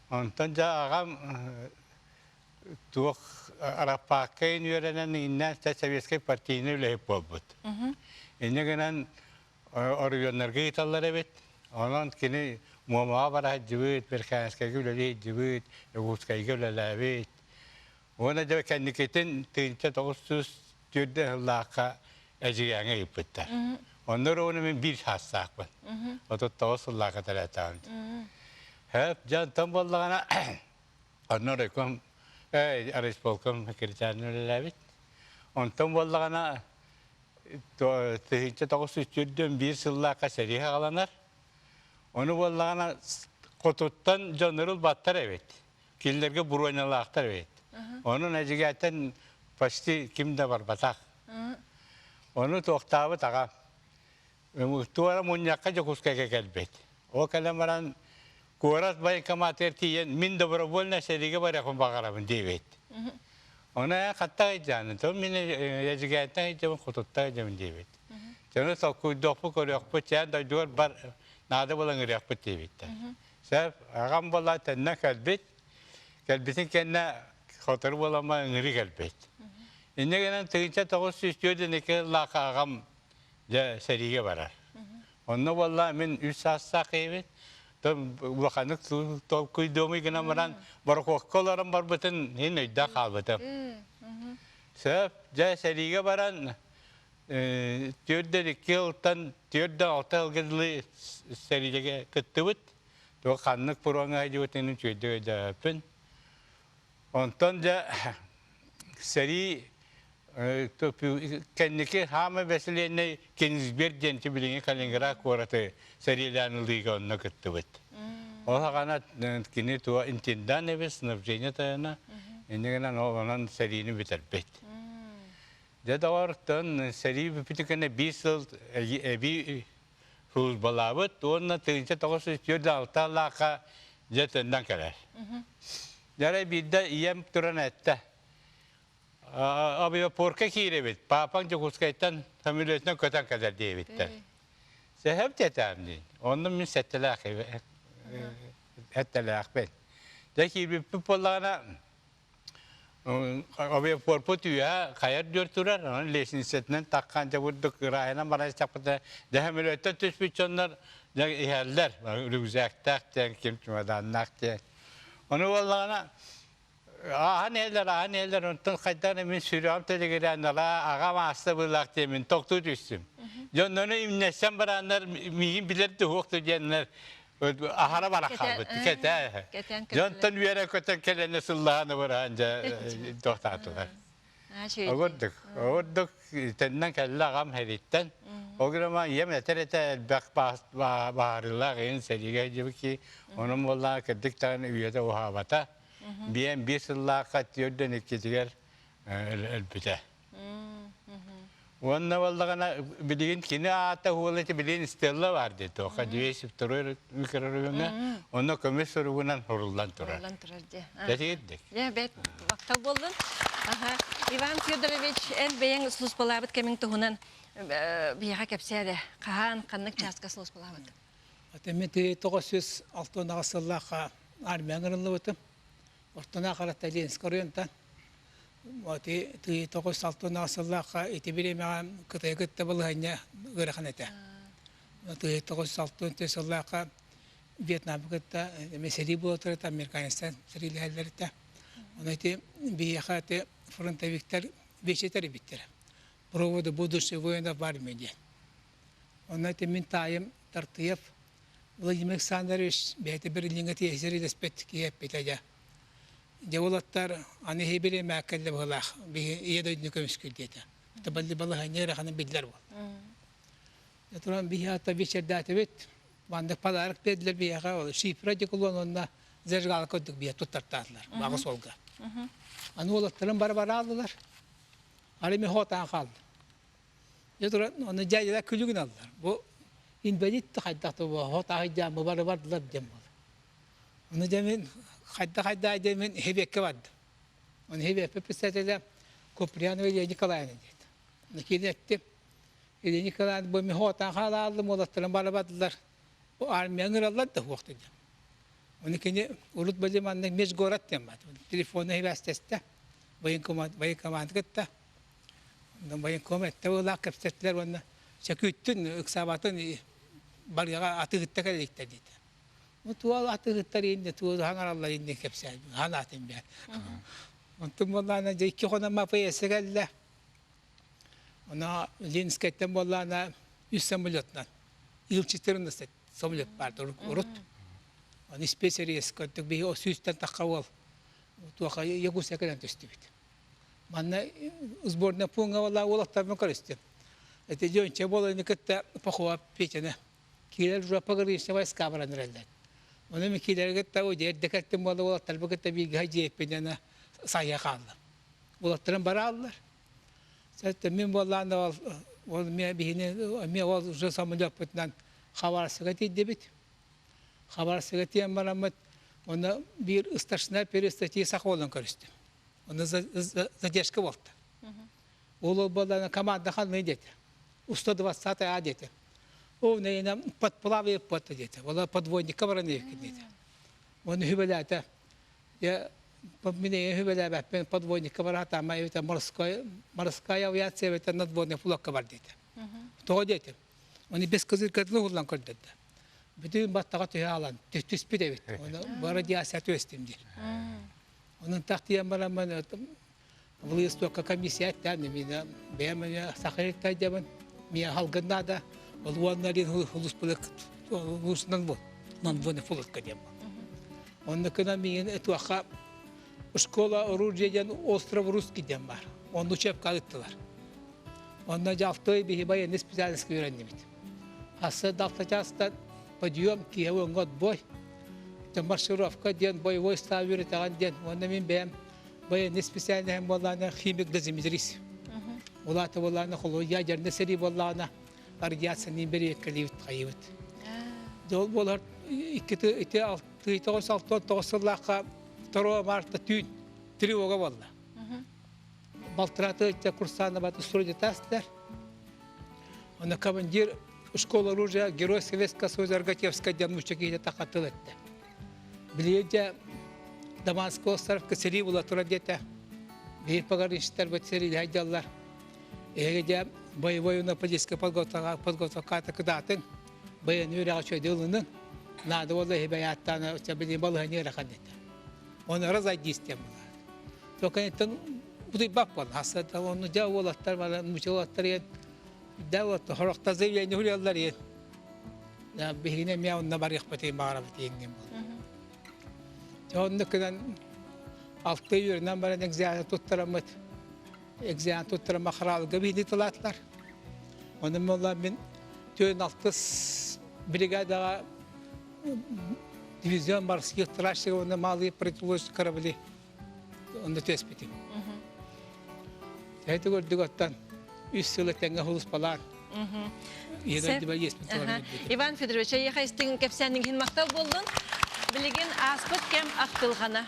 Онтон дьэ аҕам туох араппаакка үөрэнэн иннэ советскай партийнай үлэһит буолбут. Инньэ гынан оройуоннарга ыыталлар эбит. Онон кини Муомаҕа бара сылдьыбыт, Верхоянскайга үлэлии сылдьыбыт, Якутскайга үлэлээбит. Уонна дьэ кэнникитин 1904 сыллаахха Эдьигээҥҥэ ыыппыттар. Онно ровно мин биир саастаахпын. 39 сыллаахха төрөөтөҕүм. Хэп, дьэ онтон буоллаҕына Онно райком, райисполком секретарынан үлэлээбит. Онтон буоллаҕына 1941 сыллаахха сэрии саҕаланар. Ону буоллаҕына хотуттан дьоннору ылбаттар эбит. Кинилэргэ буруонньалаахтар эбит. Онон Эдьигээттэн почти ким да барбатах. Ону туохтаабыт аҕам. Туора мунньахха Дьокуускайга кэлбит. Ол кэлэн баран куорат военкоматыгар тиийэн мин добровольно сэриигэ барыахпын баҕарабын диэбит. Ону ээ хатта ыйдьааны, то мин Эдьигээттэн ыйдьабын, хотуттан ыйдьабын диэбит. Дьону толкуйдуохпут, көрүөхпүт, чээн дойдугар бар наада буолан ыҥырыахпыт диэбиттэр. Сөп, аҕам буолла төннөн кэлбит. Кэлбитин кэннэ сотору буоламма ыҥырыы кэлбит. Инньэ гынан 1942 сыллаахха аҕам дьэ сэриигэ барар. Онно буолла мин үс саастаах киһибит. Улаханнык толкуйдуомуй гынан баран борокуокка олорон барбытын иһин өйдөөх хаалбытым. Сөп, дьэ сэриигэ баран түөрдэн икки сылтан түөрдэн алта сылга дылы сэриигэ кыттыбыт. Туох ханнык пуруоҥҥа сылдьыбытын үчүгэйдик өйдөөбөппүн. Онтон дьэ сэрии кэнники хаама бэсилиэннэй Кенигсберг диэн билиҥҥи Калининград куораты сэриилээн ылыыга онно кыттыбыт. Ол саҕана кини туга интендант эбит, снабжение тойоно, инньэ гынан ол онон сэриини бүтэрбит. Дьэ доҕор, тон сэрии бүппүтүн кэннэ биир сыл эбии службалаабыт уонна 1946 лаахха дьэ төннөн кэлэр. Дьэ биирдэ ийэм туран эттэ, авиапорка киирэбит, паапаҥ Дьокуускайтан самолетунан көтөн кэлэр диэбиттэр. Сэһэм тэтээм диин. Онно мин сэттэлээх эттэлээхпин. Дьэ киирбиппит буоллаҕына Авиапорпут үөһэ хайар дүөр турар, онон лестницэтинэн таххан дьэ бурдук ырааһынан баран истэхпитинэ, дьэ сөмөлүөттэн түспүт дьоннор дьэ иһэллэр, рюкзактаах диэн, ким чемоданнаах диэн. Ону буоллаҕына ааһан иһэллэр, ааһан иһэллэр, онтон хайдах эрэ мин сүрэҕим тэлигирээн алаа аҕам ааста быылаах диэн мин тохтуу түстүм. Дьоннону имнэссэн барааннар миигин билэр да суох диэннэр аһара бара хаалбыт кэтээ дьонтон үөрэ көтөн кэлэнэ сыллаһан быраан дьэ тохтаатылар Огурдук огурдук тэннэн кэллэ аҕам хэриттэн ол гынан ийэм этэр этэ элбэх баарылаах иһин сэриигэ дьибики онон буоллаҕа кырдык даҕаны үйэтэ уһаабата биэн биир сыллаахха түөрдэн иккитигэр өлбүтэ Уонна буоллаҕына билигин кини аата уола ити билигин Стелла баар дии туохха 202 микрорайоҥҥа онно көмүс суругунан суруллан турар. Суруллан турар дии. Дэтигирдик. Дьэ бэт махтал буоллун. Аха. Иван Федорович, эн бэйэҥ службалаабыт кэмиҥ туһунан биһиэхэ кэпсээ эрэ. Хаһан, ханнык чааска службалаабыт? Мин 1968 сыллаахха армияҕа ыҥырыллыбытым. Ортонаах арата Ленскэй оройуонтан. Ити 906 сыллаахха ити бириэмэҕэ Кытайы кытта балаһыанньа ыарахан этэ. 964 сыллаахха Вьетнамы кытта эмиэ сэрии буола турар американецтар сэриилэһэллэр этэ. Ону ити биһиэхэ ити фронтовиктар вечетэр эбиттэрэ. Проводы будущих воинов в армии диэн. Онно ити мин таайым Тартыев Владимир Александрович бэйэтэ Берлиҥҥэ тиийэ сэриилэспит киһи эппитэ дьэ. Дьэ уолаттар аны иһи бириэмэ кэллэ быһыылаах биһи ийэ дойдуну көмүскүүр диэтэ. Табалли балаһыанньа ыараханын биллэр буол. Дьэ туран биһи ата вечердээтибит. Маннык подарок биэрдилэр биһиэхэ ол шифра деколон уонна зажигалка курдук биһи туттартаатылар баҕа суолга. Аны уолаттарым бары барааллылар. Ары мен хоотаан хааллым. Дьэ туран ону дьээдьэлэр күлүгүн аллар. Бу инбэлиит да хайдах да хоотааһыйдаан бу бары бардылар диэн буолар. Ону дьэ мин хайда-хайда диэн мин Хебекке бардым. Ону Хебекпе председателэ Куприянова Илья Николаевна диэт. Ону киирэн эттим. Илья Николаевна бу мин хоотаан хаалааллым уолаттарым бары бардылар. Бу армия ыҥыраллар да суох диэн. Ону кини урут били маннык межгород диэн баар. Телефонна сибээстэстэ. Военкомат военкоматы кытта. Военком эттэ быылаах кэпсэттилэр уонна сөкүүттүн ыксаабатын барыаҕа атыыһытта кэлииктэр диэтэ. Бу туол атыыһыттар инде туолу хаҥараллар инде кэпсээн ханаатын бээр. Онтун буоллаана дьэ икки хонон МПС кэллэ. Она Ленинскэйтэн буоллаана үс самолетынан Ил-14 самолет баар урут. Аны спецрейс көрдүк биһи сүүстэн тахха уол туоха Якутскай кэлэн түстүбүт. Манна сборная пууҥҥа буолла уолаттарбын көрүстүм. Эти дьонча буоланы кытта Пахова Петяны. Киирэр Европа граница войска баран эрэллэр. Ону мен киирэргэ та эрдэ кэлтим буола уолаттарбы кытта бииргэ дьиэппинэн сайа хааллым. Уолаттарым барааллар. Сәттэ мин буоллаан ол мен биһини эмиэ ол уже самолеппутунан Хабаровскага тиийдибит. Хабаровскага тиийэн бараммыт онно биир старшина перестатии саха буолан көрүстүм. Онно задержка буолта. Ол буоллаана команда ханный диэтэ. 120 а диэтэ. Ол нэйинэ подплавает подта диэтэ. Ола подводникка баран диэкин диэтэ. Оны хүбэлээтэ. Я мин эйэ хүбэлээбэппин подводникка бараатаама эбэтэ морской морская авиация эбэтэ надводный флокка бар диэтэ. Тоҕо диэтим. Оны бес кызыркатын уһуллан көрдөрдө. Бүтүн баттаға түһэ алан түспүт эбит. Оны бары диасия түөстүм диир. Онун тахтыйан бараммын Выставка комиссия эттээн мина бэйэм эмиэ сахариттай дьабын миэ халгын наада ол уонна диэн улуспулык улуусунан бу нанвоны фулутка диэн бу онно кына миин туохха школа оружия диэн остров русский диэн бар онну учебка ыттылар онно жалтой биһи военный специальность үөрэннибит хасса далтачаастан подъем киһи оҥот бой маршировка диэн боевой став үөрэтэҕин диэн уонна мин бэйэм Военный специальноһым буоллаҕына химик дозиметрист. Улаата буоллаҕына холуо ядерный сэрии буоллаҕына радиацияны бэриэккэлиибит хайыбыт. Ол буолар икки ити тоҕус алтан тоҕус сыллаахха второго марта түүн тревога буолла. Балтыраты курсаана баты студентастар. Оны командир школа оружия Герой Советского Союза Аргатевская диэн нуучча киһитэ тахатыл этте. Билиэдьэ Дамаск островка сэрии була турар диэтэ. Биир пограничниктарбыт сэриилэһэ дьаллар. Эһиги дьэ боевой уонна политическай подготовката кытаатын, байыаннай үөрэҕи үчүгэйдик ылыныҥ. Наада буолла иһи бэйэаттаан билин балыһанньа ыарахан диэтэ. Оны разойдись диэн буолар. Только антон утуйбат буолла. Хасса оны дьэ уолаттар бары нуучча уолаттар диэн дэ уолаттар хорохтор заявление суруйаллар диэн Биһигини эмиэ онно барыахпытын баҕарабыт диэҥҥин буолла. Дьэ оннук гынан алты үөрэнэн баран экзамен туттараммыт экзамен туттарама хараалга биһини тылаатылар. Онон буолла мин түөн алтыс бригадаҕа дивизион морских трассы уонна малые противовоздушные корабли онно түөспүтүм. Эти көрдүк оттон үс сыл этэҥҥэ сулуспалаан Иван Федорович, эйиэхэ истиҥ кэпсээниҥ иһин махтал буоллун. Билигин ааспыт кэм ахтылҕана.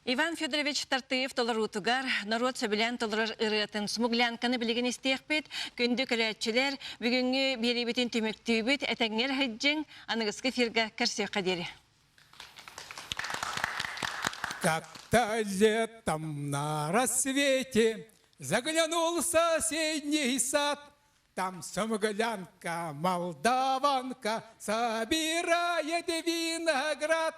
Иван Федорович Тартыев толоруутугар норуот сөбүлээн толорор ырыатын смуглянканы билигин истиэхпит. Күндү көрөөччүлэр, бүгүҥҥү биэриибитин түмүктүүбүт. Этэҥҥэр сылдьыҥ, аныгыскы эфиргэ көрсүөххэ диэри. Как-то летом на рассвете заглянул в соседний сад. Там смуглянка, молдаванка собирает виноград.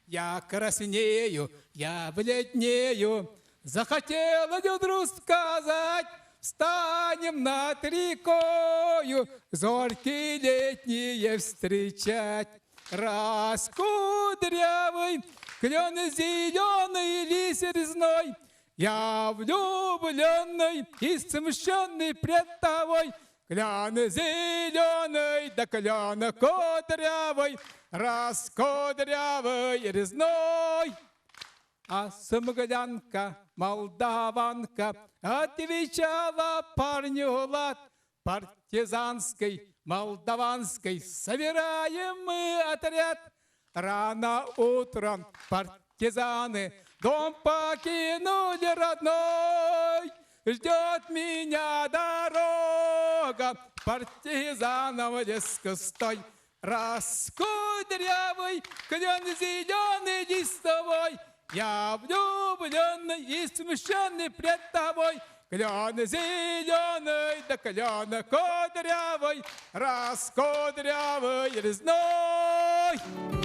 Я краснею, я бледнею, захотела вдруг сказать, Встанем над рекою, зорьки летние встречать. Раз кудрявый, клен зеленый, лис резной, Я влюбленный и смущенный пред тобой, Клен зеленый, да клен кудрявый, Раз кудрявый резной. А смуглянка, молдаванка Отвечала парню лад Партизанской, молдаванской Собираем мы отряд. Рано утром партизаны Дом покинули родной. Ждет меня дорога партизанов лес густой. Раскудрявый, клен зеленый листовой, Я влюбленный и смущенный пред тобой. Клен зеленый, да клен кудрявый, Раскудрявый резной.